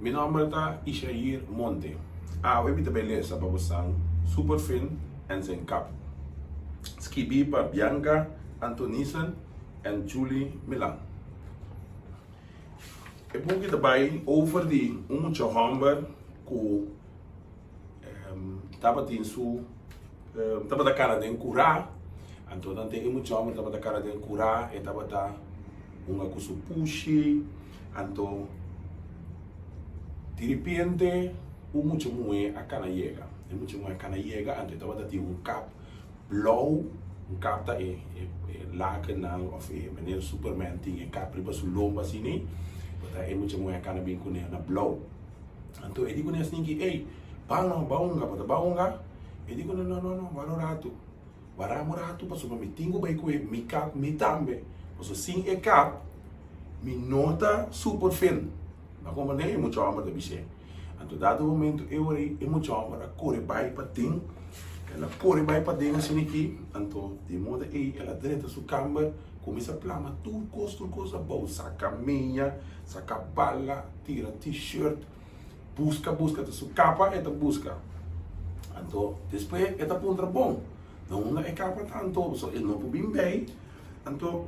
Mi nomber ta Ishair Monte. Awe mi ta bay lesa pa bosan Superfin en zijn kap. Skibi pa Bianca Antonissen en Julie Milan. E buki ta bay over di un mucha homber cu tabatin su tabata kana den kurá, anto nan tin e mucha hòmber tabata kana den kurá, e tabata hunga ku su pushi, anto diripiente un mucha muhé a kana yega, e mucha muhé a kana yega anto e tabata tin un kap blou, un kap ta e lakennan òf e manera superman tin e kap riba su lomba asina, e mucha muhé a kana bin kuné na blou. Anto e di ku nes ninki, Ey, ban no, ban hunga, bo ta ban hunga? E di ku nan, No, no, no, wara un ratu, wara un ratu pasobra mi tin ku bai ku e mi kap mi tambe, pasobra sin e kap mi no ta super fin. Bo a komprendé? E mucha hòmber ta bis'é. Anto dado momento e ora ei e mucha hòmber a kore bai paden, el a kore bai paden asina aki, anto di moda ei el a drenta su kamber, kuminsá plama tur kos, tur kos abou, saka meña, saka bala, tira t-shirt, buska buska ta su kapa e ta buska. Anto despues e ta puntra bon, na unda e kapa ta anto? So e no por bin bei, anto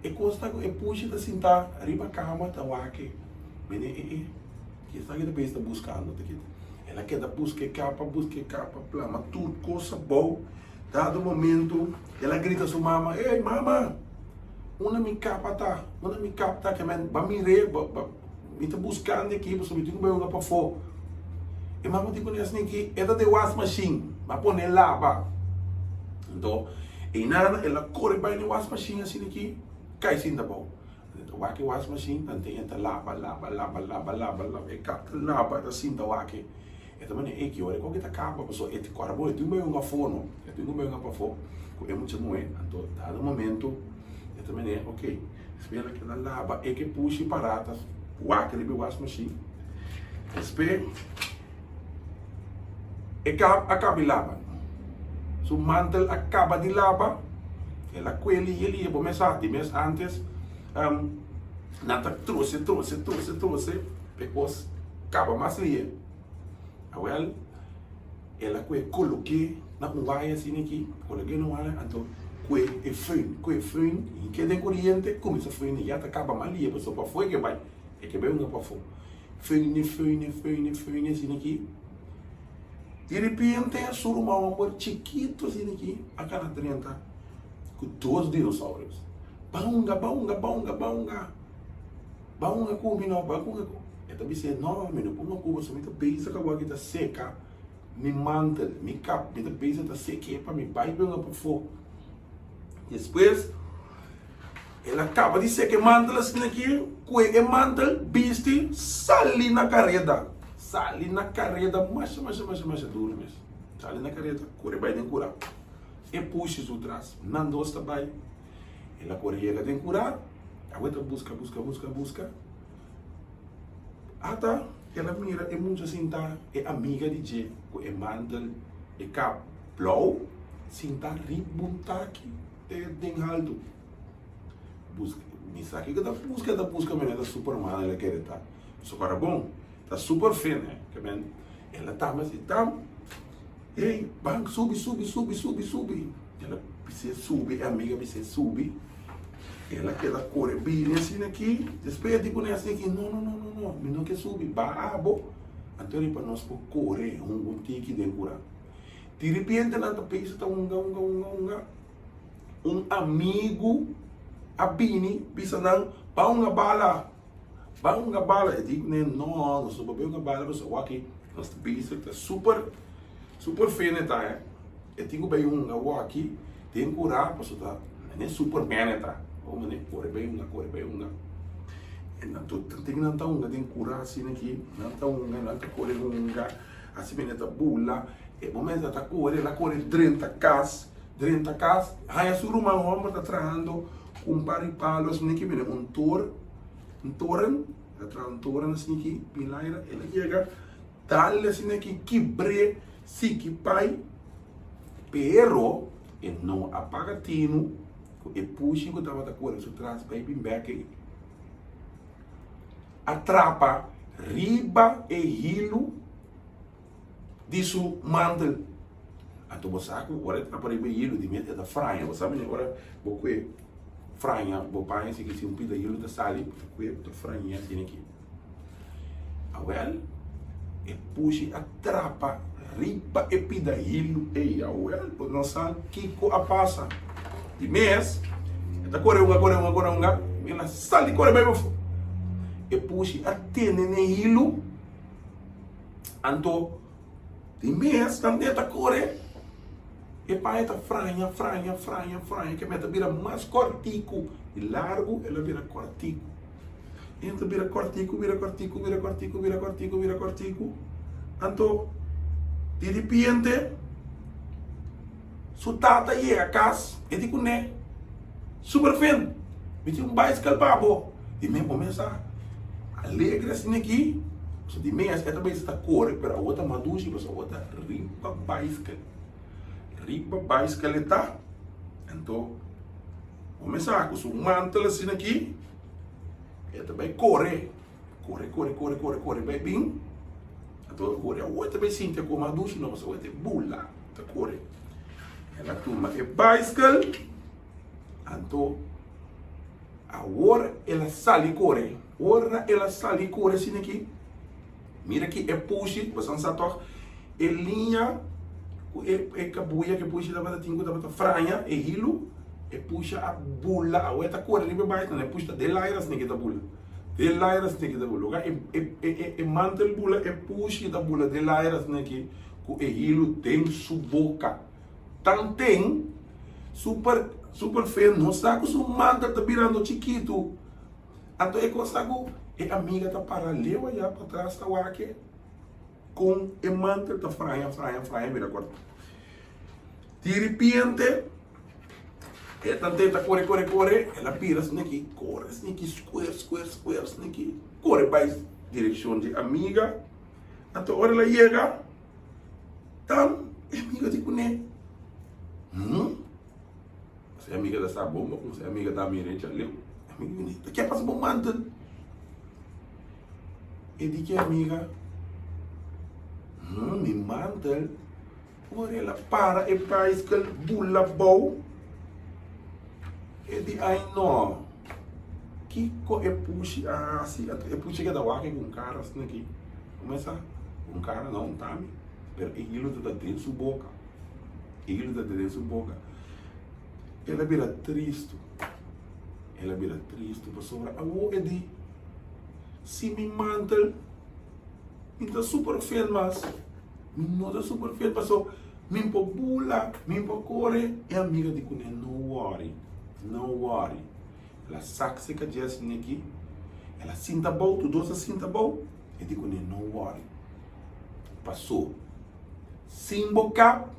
e kos ta ku e pushi ta sinta riba kama ta wak e, mene e e esaki ta bes ta buskando ta kita. El a keda buska e kapa, buska e kapa, plama tur kos abou, dado momento el a grita su mama, ey mama! Unda mi kapa ta? Unda mi kap ta? Ke men ba mir'é, ba, ba, mi ta buskando aki pasobra mi tin ku bai hunga pafó. E mama di kuné asina ki e ta den wasmashin, ba pon'é laba. Anto, einan el a kore bai den wasmashin asina ki kai sinta abou. E ta wak e wasmashin, tanten e ta laba, laba, laba, laba, laba, laba, e kap ta laba, e ta sinta wak e. E ta manera, ey, ki ora e koki ta kaba? Pasobra e tin kòrda bo, e tin un bai hunga afó no, e tin un bai hunga pafó ku e mucha muhé. Anto dado momento e ta manera, ok, despues el a keda laba e ke pushi pará ta wak riba e wasmashin. Despues e kap a kaba di laba, su mantel a kaba di laba, el a kue lihe lihe, bo mes sa, di mes antes nan ta trose trose trose trose pa e kos kaba mas lihe. Awel, el a kue kolok'é na un waya asina aki, kolok'é na un waya, anto kue e föhn, kue e föhn, i ke den koriente, kuminsá föhn, ya ta kaba mal lihe pasobra pafó e ke bai, e ke bai hunga pafó. Föhn, föhn, föhn, föhn asina aki. Di repente su ruman hòmber chikitu asina aki a kana drenta ku dos dinosaurios. Ban hunga, ban hunga, ban hunga, ban hunga. Ban hunga ku mi no, ban hunga ku. E ta bis'é, No, mi no por hunga ku bo, pasobra mi ta bezig awor ki ta seka mi mantel, mi kap, mi ta bezig ta sek'é pa mi bai hunga pafó. Despues, el a kaba di seka e mantel asina aki, kue e mantel, bisti, sali na kareda. Sali na kareda masha, masha, masha, masha duru mes. Sali na kareda, kore bai den kura. E pushi su tras. Nan dos ta bai. El a kore yega den kura. Awe ta buska, buska, buska, buska. Ata el a mira e mucha sinta, e amiga di dje ku e mantel, e kap blou, sinta riba un taki te den haltu. Buska, mi sa kiko ta buska, e ta buska manera ta Superman el a kere ta. Pasobra kora bon, ta super fin, eh. Ke men, el a tamba si tam, ey, ban subi, subi, subi, subi, subi. El a bis'é subi, e amiga bis'é subi. El a keda kore bini asina aki, despues e di kuné asina aki, no, no, no, no, no, mi no ke subi, baha abo, anto riba nos por kore hunga un tiki den kura. Diripiente nan ta pensa ta hunga, hunga, hunga, hunga, un amigu a bini bisa nan, ban hunga bala, ban hunga bala. E di kuné, no, nos no por bai hunga bala pasobra awor aki nos ta bezig ta super, super fene ta, eh. E tin ku bai hunga wòki den kurá pasobra ta mane superman e ta. Bo mane kore bai hunga, kore bai hunga. E nan tur tin nan ta hunga den kurá asina aki, nan ta hunga, nan ta kore hunga, asina mane ta bula. E momento nan ta kore, el a kore drenta kas, drenta kas, haña su ruman hòmber ta trahando ku un par di palo asina aki, mira un tor, un toren, el a traha un toren asina aki, bin laira, el a yega. Dal asina ki kibr'é siki pai, pero e no a paga tinu ku e pushi ku tabata kore su tras bai bin bek ei. A trapa riba e hilu di su mantel. Anto bo sa ku ora e trapa riba e hilu di mes e ta fraña. Bo sa manera ora bo kue fraña bo paña si un pida hilu ta sali bo ta kue bo ta frañ'é asina aki. Awel, e pushi a trapa riba e pida hilu ei. Awel, bo no sa kiko a pasa. Di mes, e ta kore hunga, kore hunga, kore hunga, el a sali kore bai pafó. E pushi a tene n'e hilu, anto di mes tambe e ta kore, e paña ta fraña, fraña, fraña, fraña, ke mester bira mas kòrtiku. Di largu el a bira kòrtiku. E ta bira kòrtiku, bira kòrtiku, bira kòrtiku, bira kòrtiku, bira kòrtiku. Anto, di ripiente, su tata yega kas, e di kuné, Superfin, mi tin un baiskel pa bo. Di mes bo mes a alegre asina aki. Pasobra di mes e ta bisa ta kore, pero awor ta mas dushi pasobra awor ta riba baiskel. Riba baiskel e ta. Anto, bo mes a ku su mantel asina aki. E ta bai kore, kore, kore, kore, kore, kore bai bin. Anto e kore awor e ta bai sinti e koma dushi no pasobra e ta bula, ta kore. El a tuma e baiskel, anto awor el a sali kore. Ora el a sali kore asina aki, mira ki e pushi, boso sa tòg, e liña ku e kabuya ku e pushi tabata tin ku tabata fraña e hilu, e pushi a bula, awor e ta kore riba e baiskel, e pushi ta den laira asina ke ta bula, den laira asina ke ta bula, ora e mantel bula e pushi ta bula den laira asina ke ku e hilu den su boka, tanten super super fe no sa ku su mantel ta birando chikitu, anto e kos ta ku e amiga ta para leu aya patras ta wak e. Kon e mantel ta fraña, fraña, fraña bira kòrta. Di ripiente e ta intenta kore, kore, kore, el a bira asina aki, kore asina aki, skuer, skuer, skuer asina aki, kore bai direkshon di amiga. Anto ora el a yega, tan e amiga di kuné, Hm? E amiga ta sa bon, bo e amiga ta mira e djaleu. E amiga di kuné, Ta ke pasa bo mantel? E di ki amiga, Hm, mi mantel. Ora el a para e baiskel bula bou, e di, Ai no, kiko e pushi a hasi? Anto e pushi a keda wak ku un kara asina aki. Kumesa, un kara no, un tami, pero e hilu ta den su boka. E hilu ta den su boka. El a bira tristu. El a bira tristu pasobra awor e di. Si mi mantel, mi ta super fen mas. Mi no ta super fen paso mi por bula, mi por kore. E amiga di kuné, no worry, no worry. El a sak se kajes neki, el a sinta abou, tur dos a sinta abou. E di kuné, no worry. Paso sin bo kap,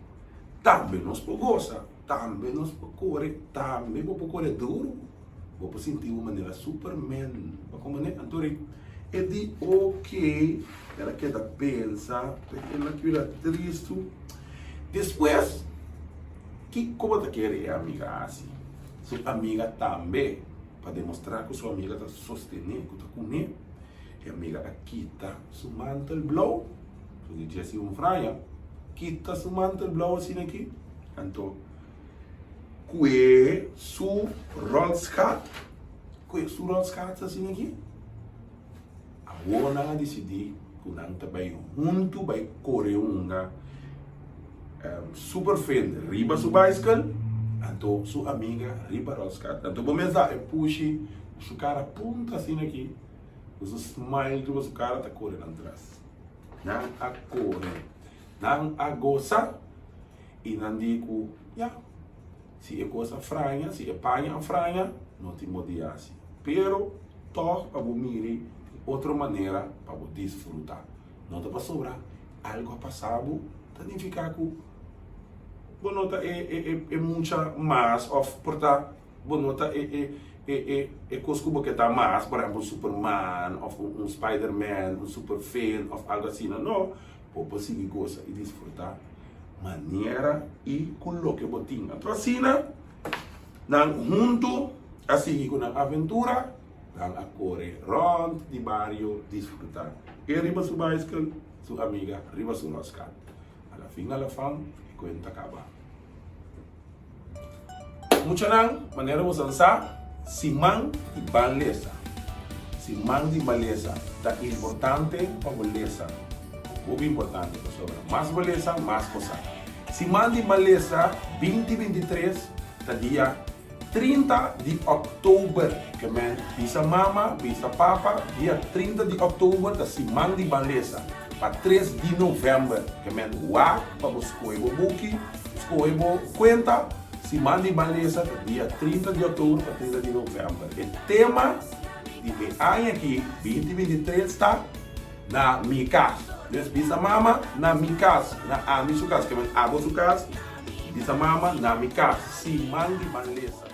tambe nos por gosa, tambe nos por kore, tambe bo por kore duru. Bo por sinti bo manera Superman. Bo a komprende? Anto ri e di ok, el a keda pensa, el a keda tristu. Despues, kiko bo ta kere e amiga hasi? Su amiga tambe, pa demostra ku su amiga ta sostené, ku ta kuné, e amiga a kita su mantel blou, su di Jessy un fraña, kita su mantel blou asina aki, anto. Kue su ròlskat, kue su ròlskat asina aki. Awor nan a disidí ku nan ta bai huntu bai kore hunga Superfin riba su baiskel, anto su amiga riba ròlskat. Anto bo mes da e pushi ku su kara punta asina aki, ku su smile riba su kara ta kore nan tras. Nan a kore, nan a gosa. I nan di ku, Ya, si e kos a fraña, si e paña a fraña, no tin bo di hasi. Pero tòg pa bo miri tin otro manera pa bo disfrutá. No ta pasobra algu a pasa bo ta nifiká ku bo no ta e mucha mas òf por ta bo no ta e kos ku bo ke ta mas, por ehèmpel un Superman òf un Spiderman, un Superfin òf algu asina. No. Bo por sigui gosa i disfrutá manera i ku loke bo tin. Anto asina nan huntu a sigui ku nan aventura. Nan a kore rònt di bario disfrutá. E riba su baiskel, su amiga riba su ròskat. Alafin alafan e kuenta kaba. Muchanan, manera boso sa, siman di ban lesa. Siman di ban lesa ta importante pa bo lesa. Hopi importante pasobra mas bo lesa, mas bo sa. Siman di ban lesa 2023 ta dia 30 di òktober. Ke men bisa mama, bisa papa, dia 30 di òktober ta siman di ban lesa. Pa 3 di novèmber, ke men wak pa bo skohe bo buki, skohe bo kuenta. Siman di ban lesa ta dia 30 di òktober pa 30 di novèmber. E tema di e aña aki, 2023, ta Na mi kas. Dus bisa mama, na mi kas. Na ami su kas, ke men abo su kas. Bisa mama, na mi kas. Siman di ban lesa.